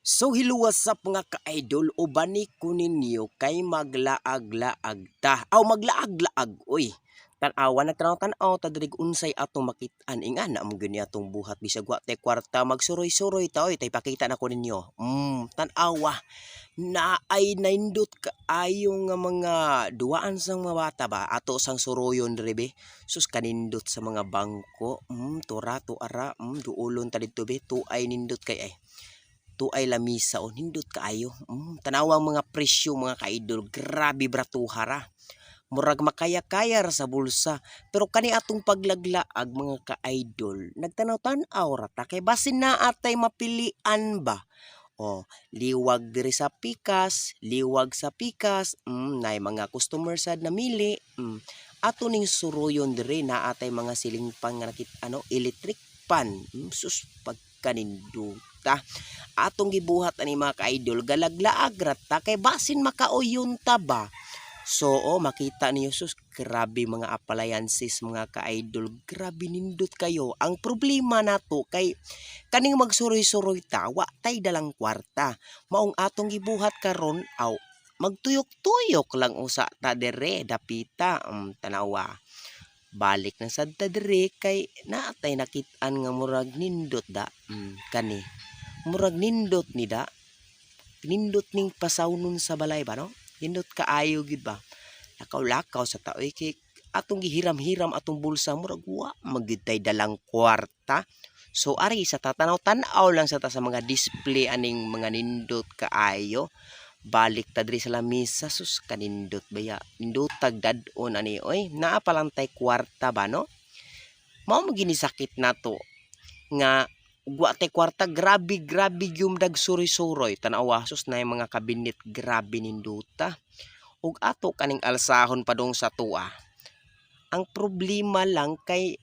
So hello, what's up, mga ka-idol? Ubani ko ninyo kay maglaag-laag ta. Aw, maglaag-laag oy. Tan-awa, nagtanaw-tanaw ta diri unsay atong makit-an, ingana mo gyud ni atong buhat bisag wa tay kwarta, magsuroy-suroy ta oy, tay pakita na ko ninyo. Tan-awa na ay nindot kaayo nga mga duwaan sang mga bata ba ato sang suroyon diri be. Sus, kanindot sa mga bangko. Tura to ara, duolon ta didto be. Tu ay nindot kay ay ay lamisa o nindot kaayo. Tanawa ang mga presyo, mga ka-idol, grabe bratuha ra. Murag makaya-kaya ra sa bulsa. Pero kani atong paglaglaag, mga ka-idol, nagtanaw-tanaw ra ta kay basin na atay mapilian ba. Oh, liwag diri sa pikas, liwag sa pikas, nay mga customer sad namili. Ato ning suroyon diri na atay mga silingpan nga nakit ano, electric pan. Sus, pagkaninduta atong gibuhat ani, mga ka-idol, galaglaag ra ta kay basin makauyon ta ba. So oh, makita niyo, sus, grabe mga appliances, mga ka-idol, grabe nindot kayo. Ang problema nato kay kaning magsuroy-suroy ta, wa tay dalang kwarta. Maong atong gibuhat karon, aw, magtuyok-tuyok lang usa ta dire dapita. Tanawa, balik na sad ta dire kay naatay nakit-an nga murag nindot da. Kani murag nindot ni da, nindot ning pasawnon sa balay ba, no? Nindot kaayo gid ba. Lakaw-lakaw sa taoy kay atong gihiram-hiram atong bulsa, murag wa magyud tay dalang kwarta. So ari sa tatanaw-tanaw lang sa ta sa mga display aning mga nindot kaayo. Balik ta diri sa lamisa. Sus, kanindot baya, nindotag dad-on ani oy. Naa pa lang tay kwarta ba, no? Mao man gini sakit nato nga wa tay kwarta. Grabe, grabe yung dagsuroy-suroy. Tan-awa, sus, na mga kabinet, grabe nindota. Ug ato kaning alsahon padung sa tuwa. Ang problema lang kay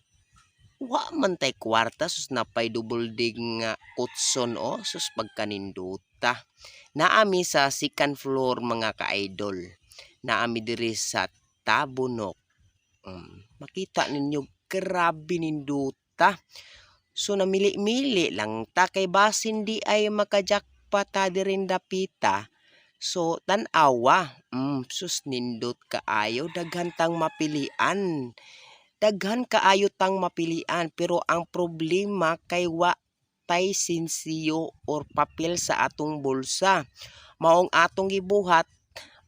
wa man tay kwarta. Sus, napay double dig nga kutson oh. Sus, pagkanindota. Naami sa second floor, mga ka-idol. Naami diri sa Tabunok. Makita ninyo, grabe nindota. So namili-mili lang ta kay basin di ay makajackpot ta diring dapita. So tan-awa, sus, nindot kaayo, daghan tang mapilian. Daghan kaayo tang mapilian, pero ang problema kay wa tay sinsiyo or papel sa atong bulsa. Maong atong gibuhat,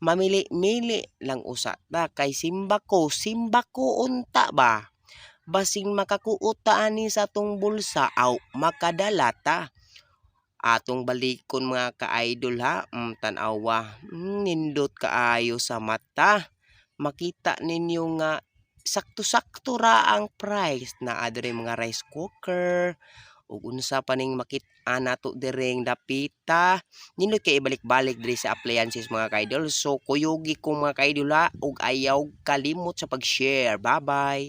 mamili-mili lang usa ta kay simba ko unta ba. Basing makakuot ta ani sa atong bulsa, aw, makadala ta. Atong balikon, mga ka-idol, ha. Tan-awa, nindot kaayo sa mata. Makita ninyo nga sakto-sakto ra ang price. Naa diri mga rice cooker ug unsa pa ning makit-an nato diring dapita. Nindot kay ibalik-balik diri sa appliances, mga ka-idol. So kuyugi ko, mga ka-idol, ha, ug ayaw kalimot sa pag-share. Bye-bye.